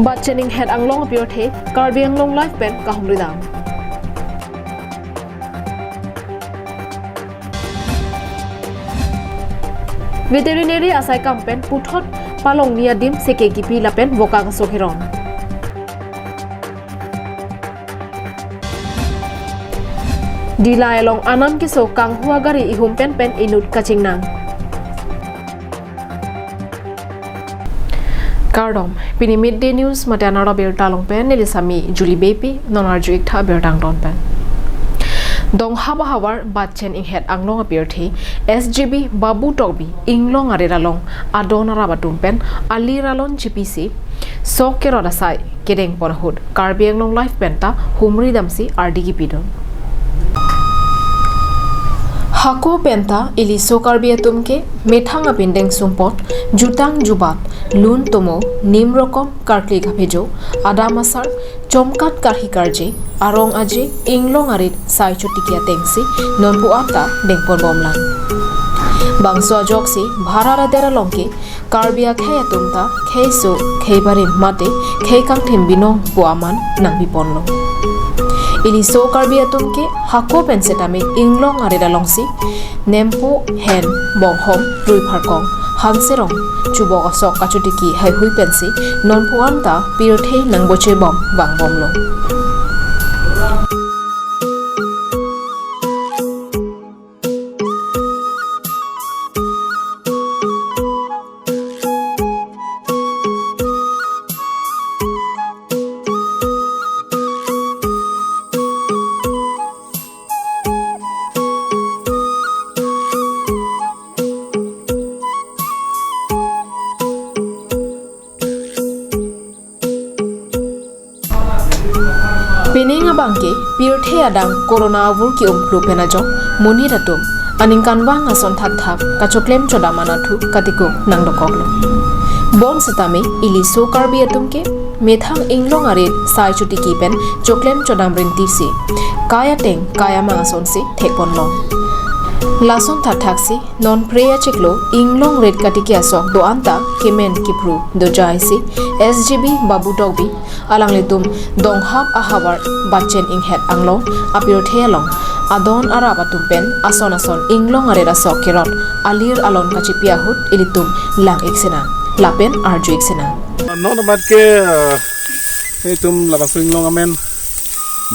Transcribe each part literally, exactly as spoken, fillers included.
Batchen Inghet Anglong apirthe Karbi Anglong Live pen kahumridam. Veterinary asaikam pen puthot palongni adim seke kipi lapen vokak aso keron. Dillai along anam keso kanghu agari ihum pen pen inut kachingnang. Kardom, pini Midday News mate anarlo abirta along pen neli Sami Julie Beypi, non arju-ik tha abirta angton pen. Donghap ahavar Batchen Inghet Anglong apirthe S G B Babu Tokbi inglong arit along adon arap atum pen alir alon chipisi sok kerot asai kedengpon ahut Karbi Anglong Live penta humridamsi ardi kipidun. Hako penta iliso Karbi atum ke methang apindeng sumpot, jutang jubat, lun tomo, nim rokom karkli kaphejo, adam asar, chomkat karhi karje, arong aje, inglong arit sai chotiki atengsi nonpu anta dengpon bomlang. Bangso ajoksi bharat adet along ke Karbi akhei atum ta kheiso, khei barim mate khei kangthim binong pu aman nangpiponlo. Iliso Karbi atum ke hako pen setame inglong arit alongsi nempo, hen, bonghom, rui pharkong, hangserong, chubok asok kachotiki heihui pensi nonpu anta pirthe nangbochebom vangbomlo. Pining abangke pirthe adang corona avur ke-umklu pen ajok monit atum aningkanvang ason thakthak kachoklem chodam anatthu katikuk nangdokoklo. Bon setame iliso Karbi atum ke methang inglong arit sai chotiki pen choklem chodam rintisi kai ateng kai amang asonsi thekponlong. Lason thakthaksi non Phre achiklo inglong rit katiki asok do-anta kemen kipru dojaisi S G B Babu Tokbi alanglitum Donghap ahavar Batchen Inghet Anglong apirthe along adon arap atum pen ason ason inglong arit asok kerot alir alon kachipi ahut ilitum lang-ik sinang lapen arju-ik sinang. Non amat ke, eh, itum labangso inglong amen,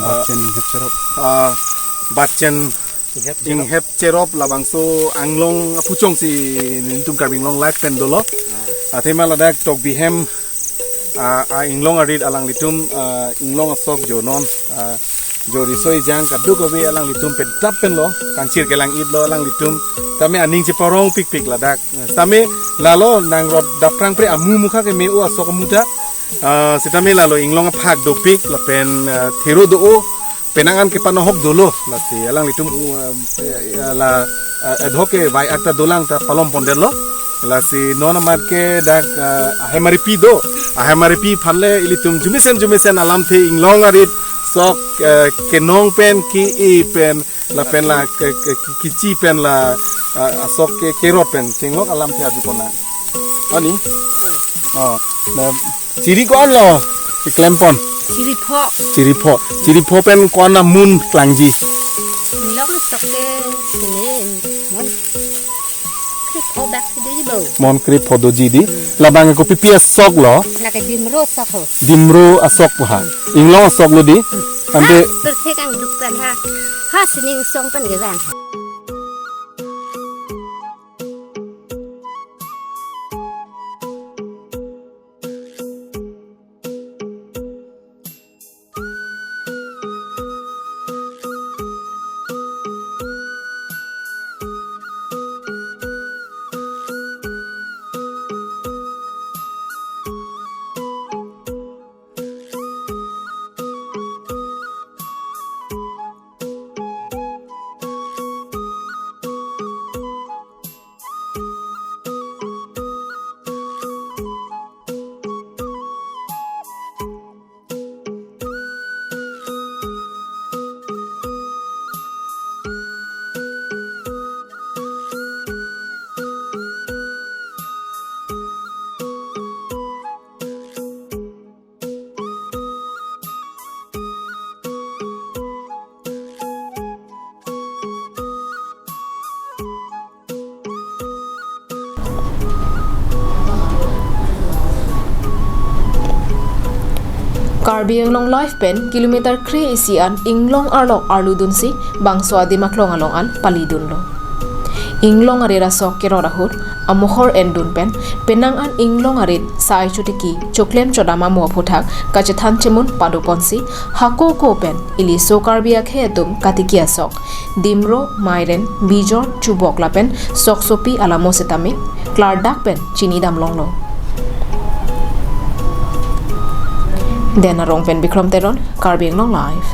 Batchen Inghet Cherop. Ah, Batchen Inghet Cherop labangso anglong aphuchongsi nelitum Karbi Anglong Live pen dolo. Athema ladak Tokbi hem, ah, ah, inglong arit alanglitum, ah, inglong asok jo non, ah, jo riso ejang kadokave alanglitum pedap penlo, kangchir kelang-itlo alanglitum. Tame aning cheparong pikpik ladak. Tame lalo nangrot daprang pre amu mukha ke me-o asok amu ta. Ah, setame lalo inglong aphak dopik lapen, ah, thero do-o, penang an kepanohok dolo, lasi alanglitum, uh, eh, la, uh, ad hoc ke vai akta dolang ta palom pondetlo. Lasi non amat ke dak, uh, ahem aripi do, ahem aripi aphanle ilitum jumesen jumesen alamthe inglong arit sok, uh, kenong pen ke-e pen lapen la ke, ke, ke, kichi pen la, uh, asok ke kerot pen chenglok alamthe arjupon nang. Ani? Oh, na Chiri ko-an lo, iklempon. Chiri pho. Chiri pho. Chiri pho pen ko-an amun klangji. Long sok ke sini mon. Krip pho bak si doji bo. Mon krip pho doji di. Labang kopi pi asok lo. Lake dimro sok ho. Dimro asok ha. Inglong asok lo di. Ante. Ha, terse kang duk pen ha. Ha sining song pen ke bang. Karbi Anglong Live pen kilometer kre-isi an inglong arlok arludunsi bangso adim aklong along an palidunlo. Inglong arit asok kerot ahut amohor endun pen penang an inglong arit sai chotiki choklem chodam amo aphuthak kachethan chemun padoponsi hako ko pen ili so Karbi akhei atum katiki asok Dimro, Mairen, Bijor, Chubok lapen Soksopi alamo setame klardak pen chinidam longlo. Den Arong pen Bikrom Teron, Karbi Anglong Live.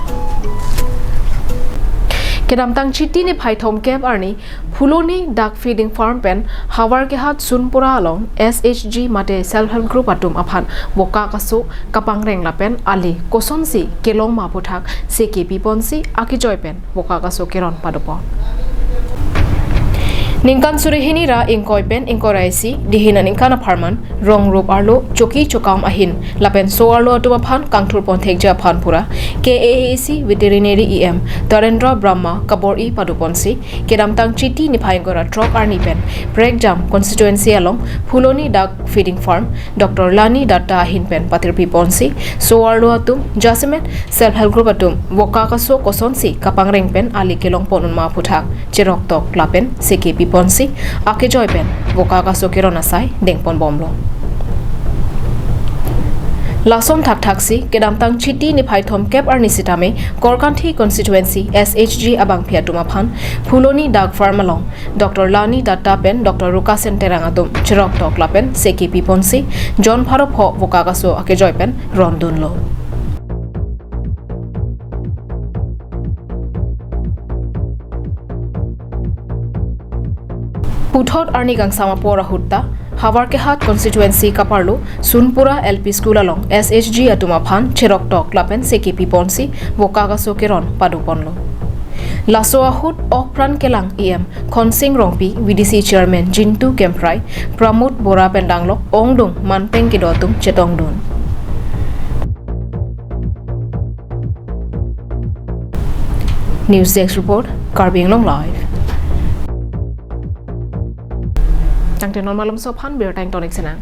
Kedamtang Chiti niphai thomkep arni Phuloni Duck Feeding Farm pen Howraghat Sunpura along S H G mate Self Help Group atum aphan voka kaso kapangreng lapen ali kosonsi kelong ma aphuthak seke piponsi akejoi pen voka kaso keron padopon. Ningkan suri hini ra ingkoi pen ingkoi ra isi dihin aningkan apharman rong rup arlo choki chokam ahin lapen so arlo atum aphan kangthur ponthekji aphan pura K A A C Veterinary E M Tarendra Brahma kabor-i padoponsi kedamtang Chiti niphai ingkoi ra throk arni pen Prekjam constituency along Phuloni Duck Feeding Farm Doctor Lani Datta ahin pen patirpi ponsi so arlo atum jasemet Self Help Group atum voka kaso kosonsi kapangreng pen ali kelong pon unma aphuthak cheroktok lapen seke piponsi akejoi pen voka kaso keron asai dengpon bomlo. Lason thakthaksi kedamtang Chiti niphai thomkep arni sitame Korkanthi constituency S H G abangphi atum aphan Phuloni Duck Farm along Doctor Lani Datta pen Doctor Rukasen Terang atum cheroktok lapen seke piponsi jon pharo pho voka kaso akejoi pen rondunlo. Puthot arni kangsam apor ahut ta Howraghat constituency kaparlo Sunpura L P School along S H G atum aphan cheroktok lapen seke piponsi voka kaso keron padoponlo. Laso ahut okpran kelang E M Khonsing Rongpi, V D C Chairman Jintu Kemprai, Pramod Bora pen danglok ongdung manpeng kedo atum chetongdun. News Desk Report, Karbi Anglong Live. Tangte non malomso aphan birta ingtonik sinang.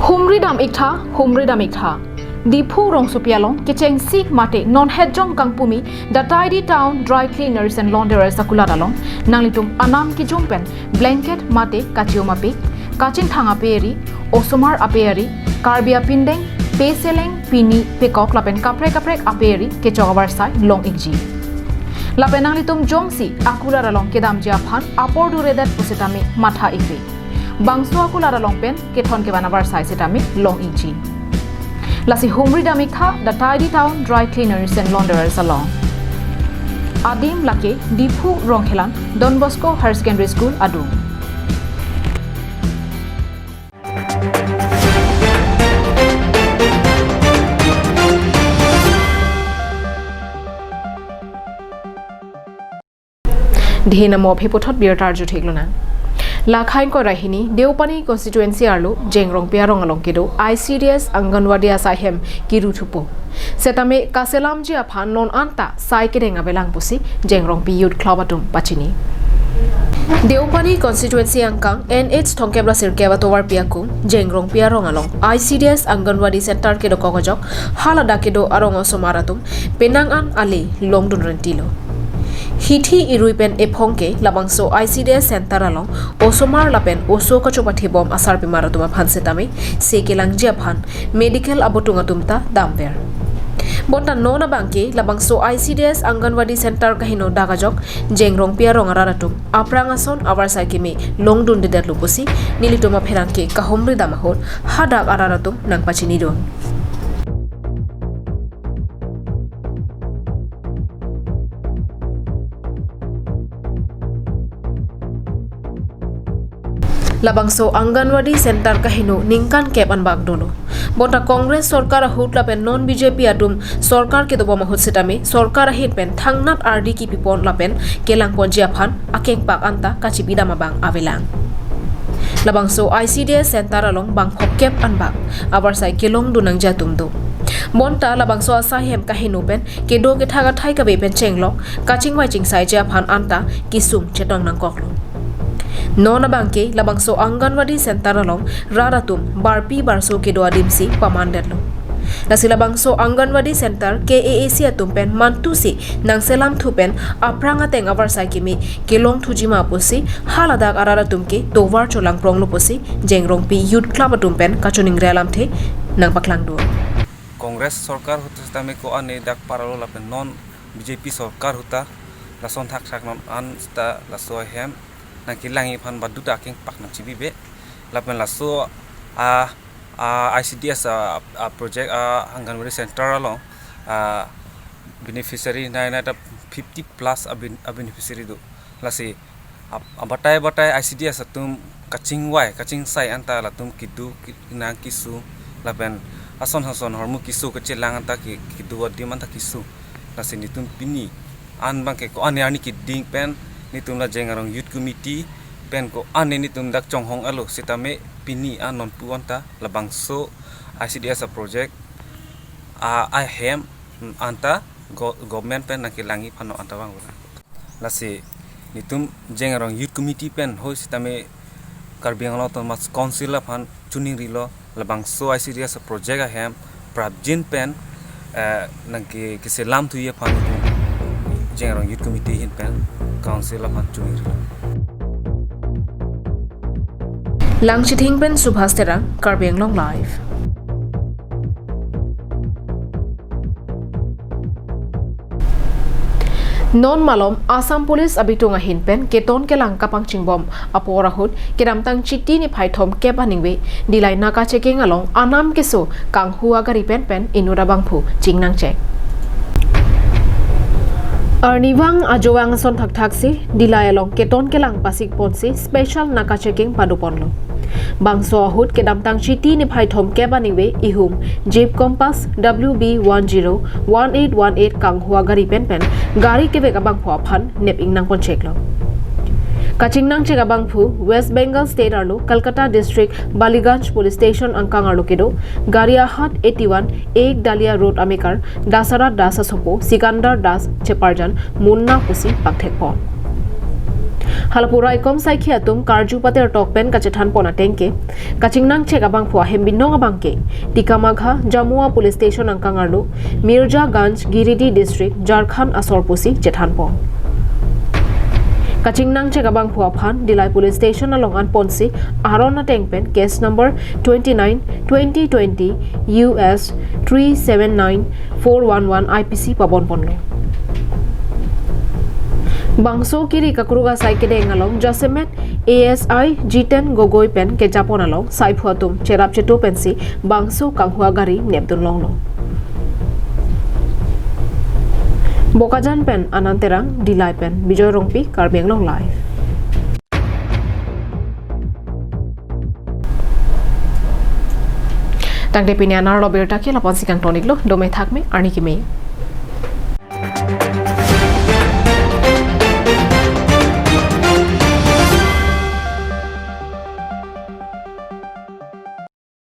Humri dam iktha, humri dam iktha. Diphu rongsopi along kechengsi mate non hetjong kangpumi The Tidy Town Dry Cleaners and Launderers akulat along nanglitum anam kejung pen blanket mate kachium ape, kachingthang ape eri, osomar ape eri, Karbi apindeng, peseleng, pini, pekok lapen kaprek kaprek ape eri kechok avarsai long ikji. Lapen nanglitum jongsi akulat along kedamji aphan apor duredet pusitame matha ikri. Bangso akulat along pen kethon kevan avarsai sitame long ikji. Lasi humri dam iktha The Tidy Town Dry Cleaners and Launderers along. Adim lake Diphu Rongkhelan Don Bosco Higher Secondary School adung. Dihin amo aphi puthot birta arju theklonang. Lakhai ingkoi ra hini Deopani constituency arlo Jengrongpi arong along kedo I C D S Anganwadi asai hem kiru thupo. Setame kaselamji aphan non anta sai kedeng avelang pusi Jengrongpi Youth Club atum pachini. Deopani constituency angkang N H thomkep ra sirkep atovarpi akung Jengrongpi arong along I C D S Anganwadi center kedokok ajok haladak kedo arong osomar atum penang an ale longdun rentilo. Hithi irui pen ephong ke labangso I C D S center along osomar lapen oso kachopathibom asarpimar atum aphan setame se kelangji aphan medical abotung atum ta damver. Bonta non abang ke labangso I C D S Anganwadi center kaheno dak ajok Jengrongpi arong arat atum aphrang ason avarsai keme longdundedetlo pusi nelitum apherangke kahumri dam ahut hadak arat atum nangpachinidun. Labangso Anganwadi center kaheno ningkan kep anbak dolo. Bonta Congress sorkar ahut lapen non B J P atum sorkar kedobom ahut setame sorkar ahin pen thangnat ardi kipipon lapen kelangponji aphan akengpak anta kachipidam abang avelang. Labangso I C D S center along bang phokep anbak avarsai kelongdun nangji atum do. Bonta labangso asai hem kaheno pen kedo kethak athai kave pen chenglok kachingvai chingsaiji aphan anta kesung chetong nangkoklo. Non abangke labangso Anganwadi Center along rat atum barpi barso kedo adimsi pamandetlo. Lasi labangso Anganwadi Center K A A C atum pen mantusi nangselamthu pen aphrang ateng avarsai keme kelongthuji ma pusi haladak arat atum ke tovar cholangpronglo pusi Jengrongpi Youth Club atum pen kachiningri alamthe nangpaklangdun. Congress sorkar ahut sitame ko-an ne dak paralo lapen non B J P sorkar ahut ta lason thakthak non an sita laso ahem nangkelangji aphan baduta akengpak nangchibibe lapen laso a, a I C D S a, a project a Anganwadi Center along a beneficiary nai nai ta fifty plus a ben-, a beneficiary do. Lasi ap-, abatai batai I C D S atum kachingvai kachingsai anta latum kedo ki-, nang kesung lapen ason hason hormu keso kachelang anta ke-, kedo adim anta kesung. Lasi netum pini an abangke ko-an ne arni keding pen netum la Jengrong Youth Committee pen ko-an ne netum dak chonghong alo sitame pini an nonpu anta labangso I C D S a project a ahem anta go-, government pen nangkelangji aphan anta vang. Lasi netum Jengrong Youth Committee pen ho sitame Karbi Anglong Autonomous Council aphan chiningrilo labangso I C D S project ahem prapjin pen eh, nangke keselamthuji aphan netum Jengrong Youth Committee ahin pen council aphan chiningrilo. Langchithing pen Subhas Terang, Karbi Anglong Live. Non malom Assam Police abitung ahin pen keton kelang kapangchingbom apor ahut kedamtang Chiti niphai thomkep aningve Dillai naka checking along anam keso kanghu agari pen pen inut abangphu chingnangchek. Arnivang ajovang ason thakthaksi Dillai along keton kelang pasikponsi special naka checking padoponlo. Bangso ahut kedamtang Chiti niphai thomkep aningve ihum Jeep Compass W B one zero one eight one eight kanghu agari pen pen gari kevek abangphu aphan nep ingnangponcheklo. Kachingnangchek abangphu West Bengal State arlo Kolkata District Baliganj Police Station angkang arlo kedo gari ahat eighty one Ek Dalia Road amekar Dasara Das asopo Sikandar Das cheparjan Munna pusi pangthekpon. Hala pu raikom saikhi atum karju pater tok pen kachethanpon atengke kachingnangchek abangphu ahem binong abangke Tikamagha Jamua Police Station angkang arlo Mirzaganj Giridih District Jharkhand asor pusi chethanpon. Kachingnangchek abangphu aphan Dillai Police Station along anponsi aron ateng pen case number twenty nine twenty twenty U S three seven nine four one one I P C pabonponlo. Bangso kiri kakruk asai kedeng along jasemet A S I Jiten Gogoi pen kejapon along saiphu atum cherap cheto pensi bangso kanghu agari nepdunlonglo. Bokajan pen Anand Terang, Dillai pen Bijoy Rongpi, Karbi Anglong Live. Tangte pini anerlo birta ke lapu-ansi kangton-iklo, dome thakme, arni keme.